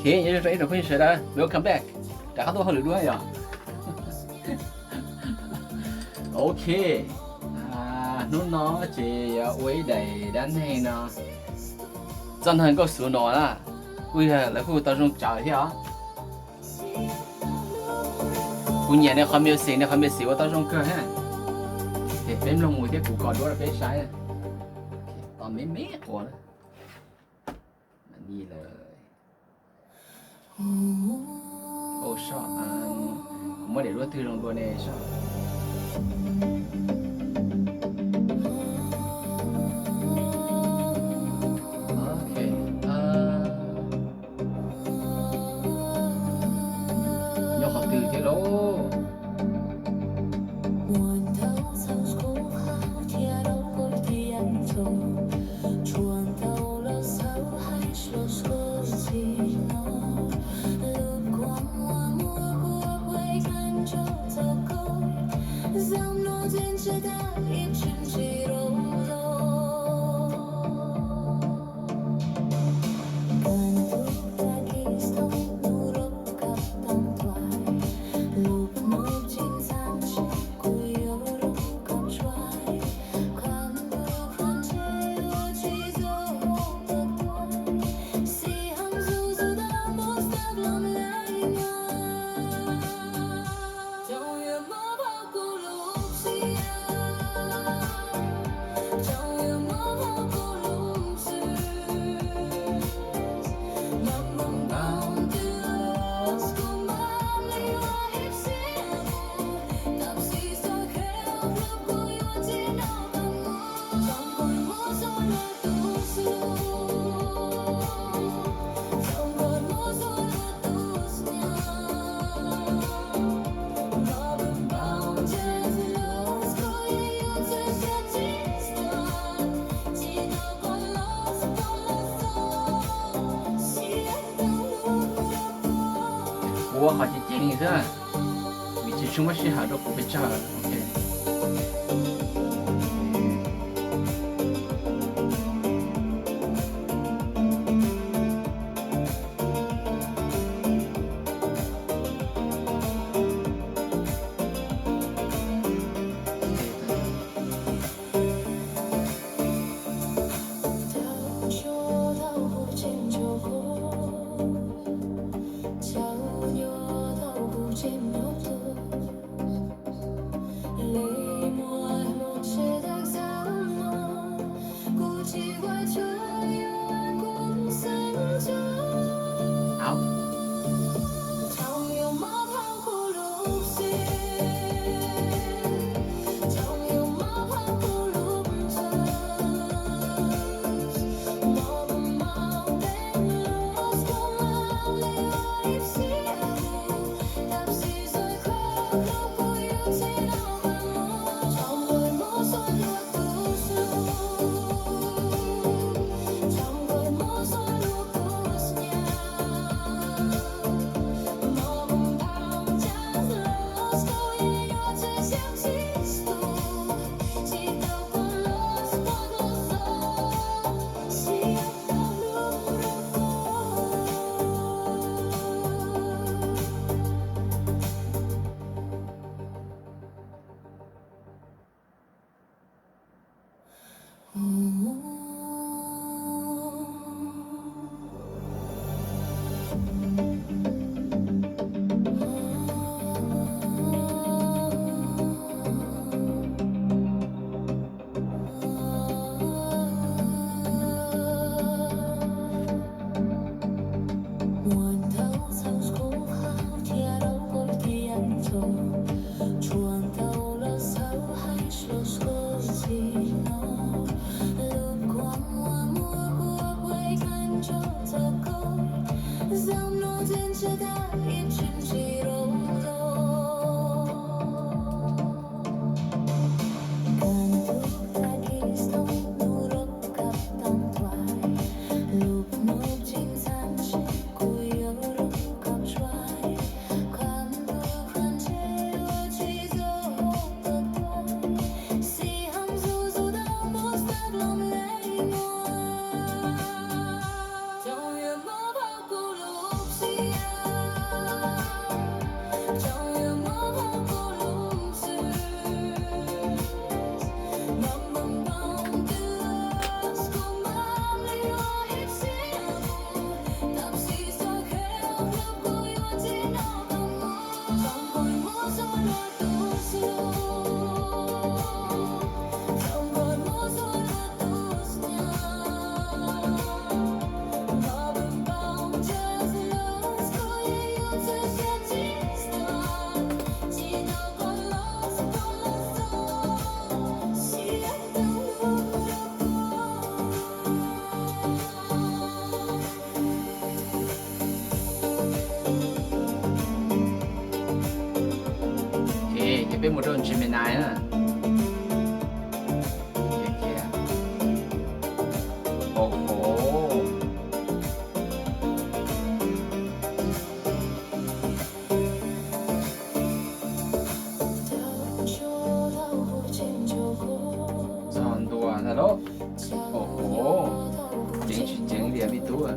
Ok, nyob zoo ib tsoom phooj ywg sawv daws, welcome back rov qab tuaj hauj lwm dua yom. Ok, hnub no ces yuav ua ib daim dab neeg no, txoj neeg nkauj xuv no na, kuj yog lawv kuj tau zoo tsav thiab os. Kuv nyiam nws qhov music, nws qhov music ua tau zoo kawg thiab. Ces peb mloog mus thiab kuv kos duab rau peb saib. Tos me me quas na. Ni lawm. Ua soj, muab daim duab twg zoo dua ne soj. Ok, nyob qhov twg thiab lauj? Kuv ua qhov ceev ceev xwb, vim tsis tshua muaj sij hawm rau kuv pes tsawg. Ok. Rau Gemini na. Ov, ov. Txog ntua ntag lauj. Ov, ov. Ceev tsis ceev tiag me tub.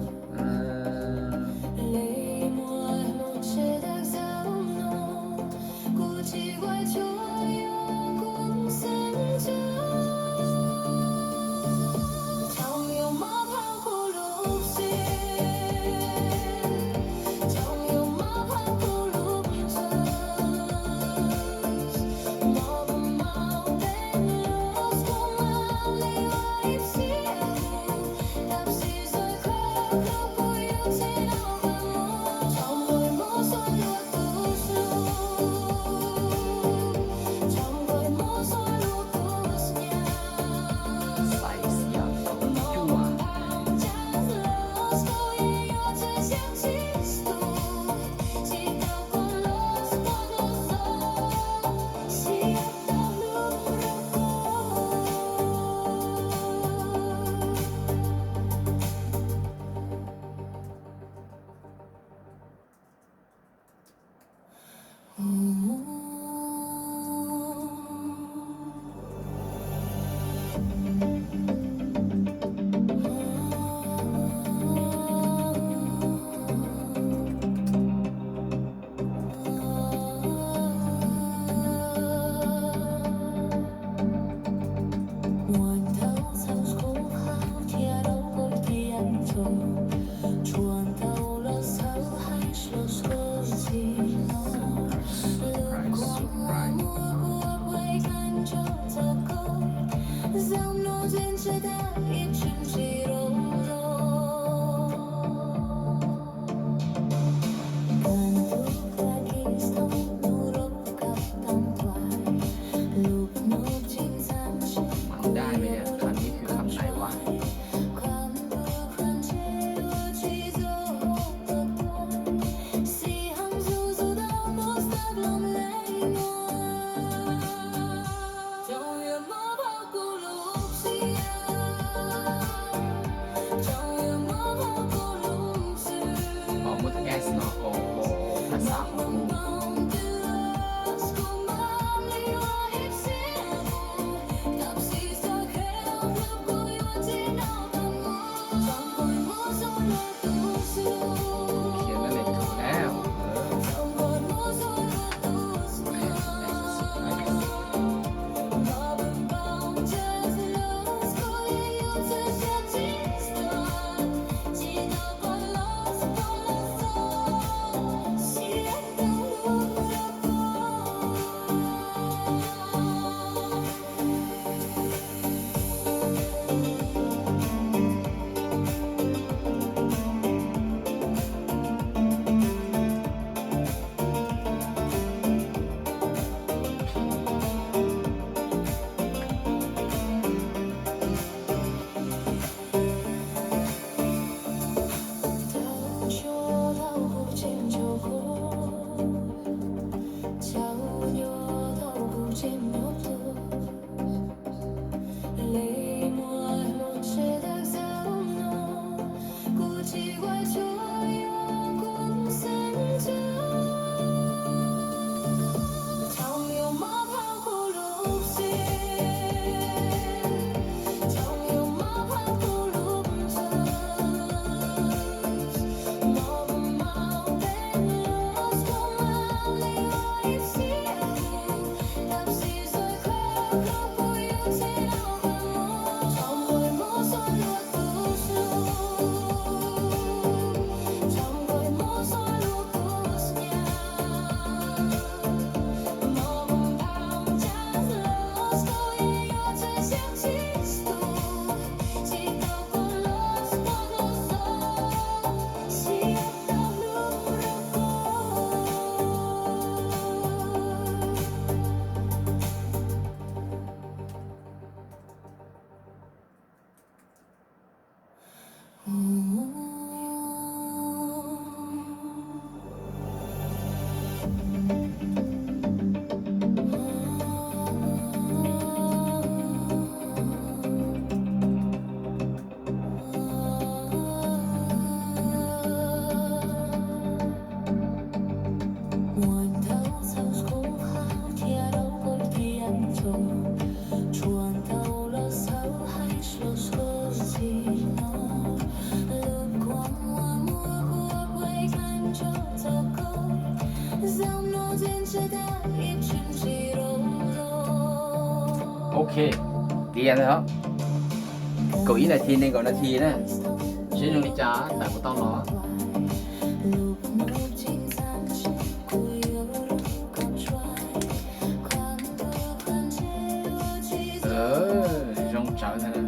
Tiav ntawd, kaum ib nas this, nees nkaum nas this na. Seb zoo li cas, tawm kuv tau los. Zoo tsawv ntag.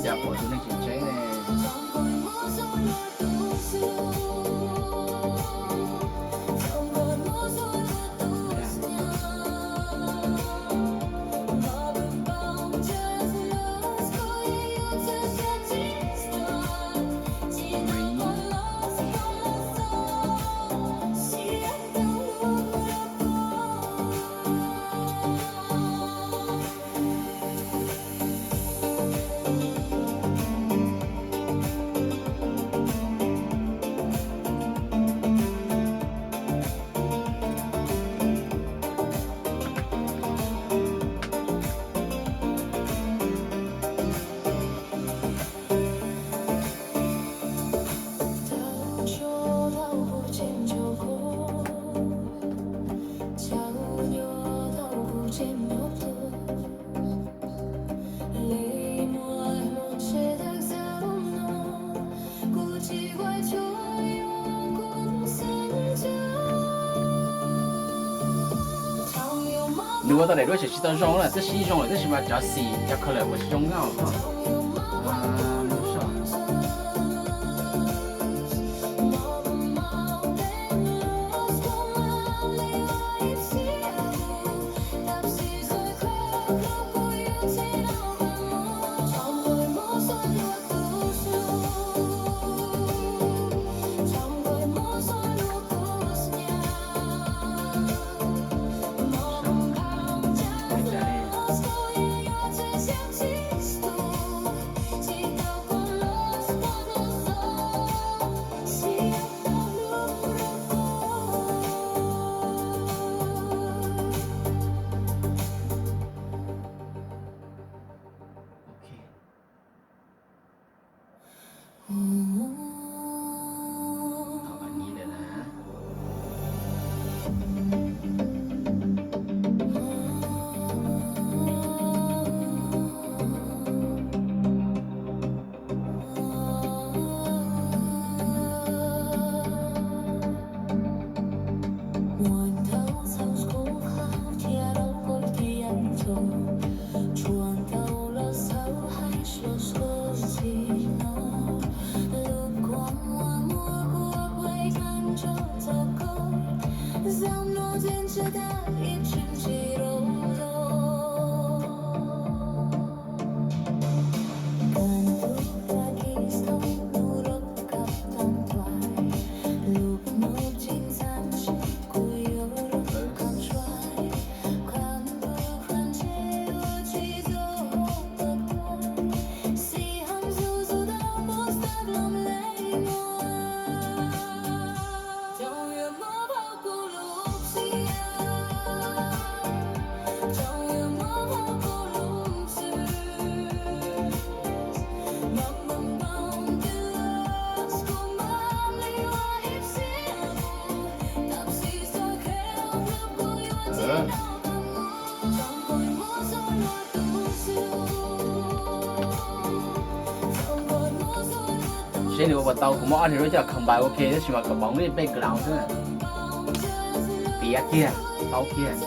Cas pom tus neeg tseem tseeb ne. Nws ua tau daim duab tseem tsis tau zoo na, twb sib zoo lawm tab sis mas cov xim cov color ua tsis zoo na. Seb nws ua puas tau, kuv muab ob niag duab coj combine ua ke tab sis mas kom pom nws background xwb. Piav kiag, tau kiag.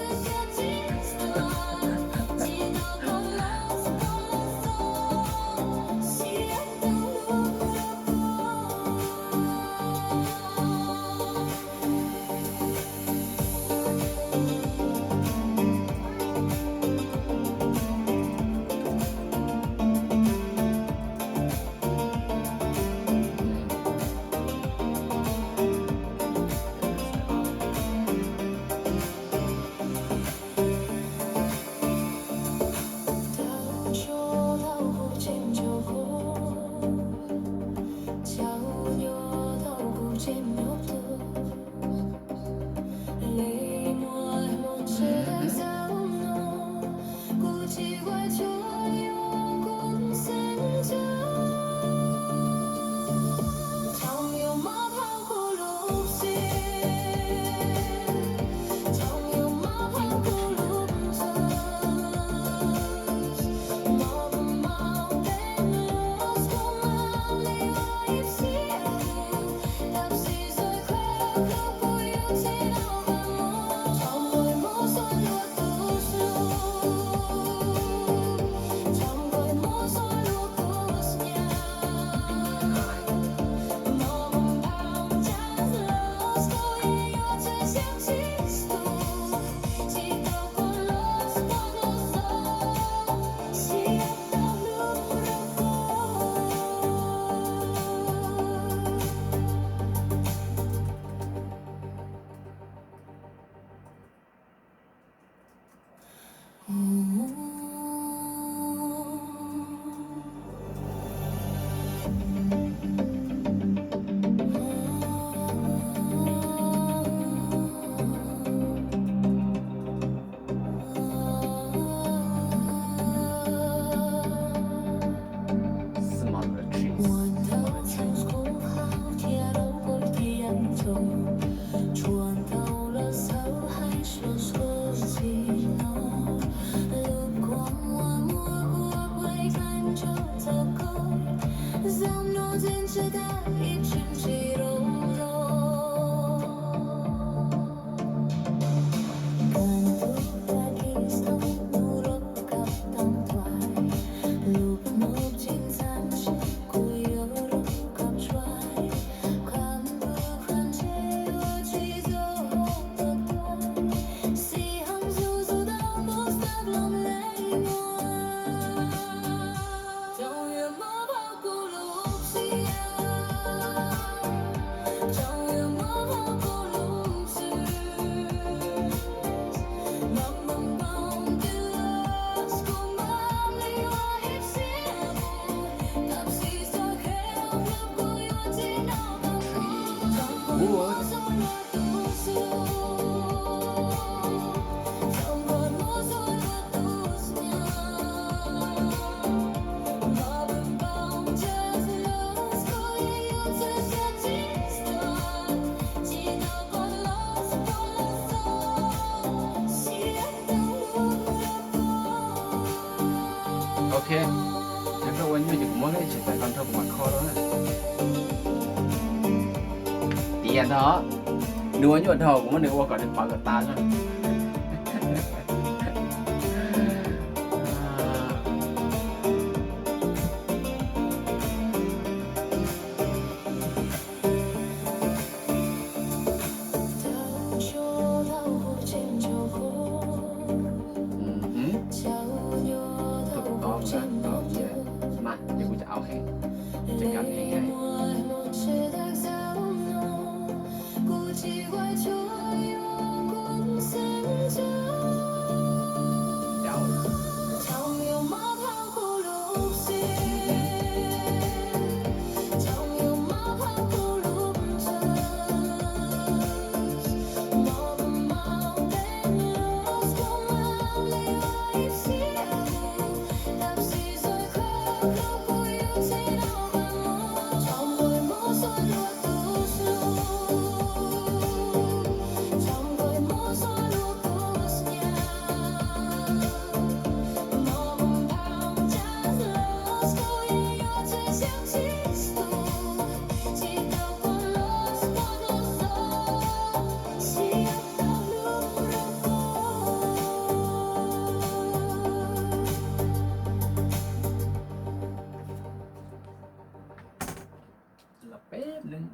Cia ntag, nws ua nyuaj dhau, kuv muab nws ua kom nws pawv kom tas zog. Tus tod mus na, tod mus na. Mas ces kuv cov au heev, ces kam heev heev. Los peb leeg.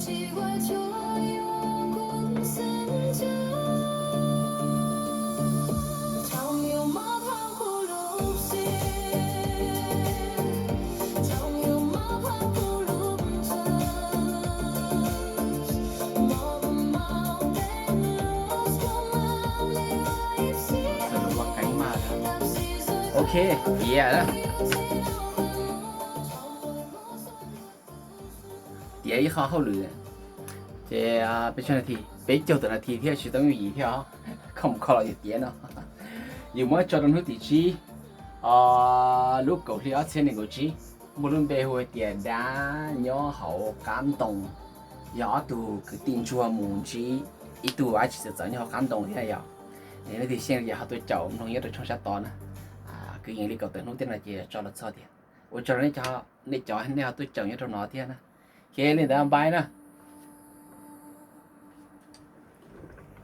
Ok, tiav, tiav ib qho hauj lwm, ces peb caug tawm nas this thiab tsis tau yooj yim thiab os, kho mus kho los yus tiav no. Yus muab tso rau hnub tim tsib, lub kaum hli ob txhiab nees nkaum tsib, muaj lub npe hu tias dab nyob hauv qab ntoo. Yog ob tug kwv tij ntsuag mus ntsib ib tug dab tsi txawv txawv nyob hauv qab ntoo thiab yom. Nej leej twg xyeej ces ho tuaj caum mloog nyob rau tshooj sab tod na. Kwv yees li kaum tawm hnub thiab no ces tso los txog tias, ua tsaug nej cov, nej cov nej ho tuaj caum nyob rau no thiab na. Ok, li ntawd npaj na.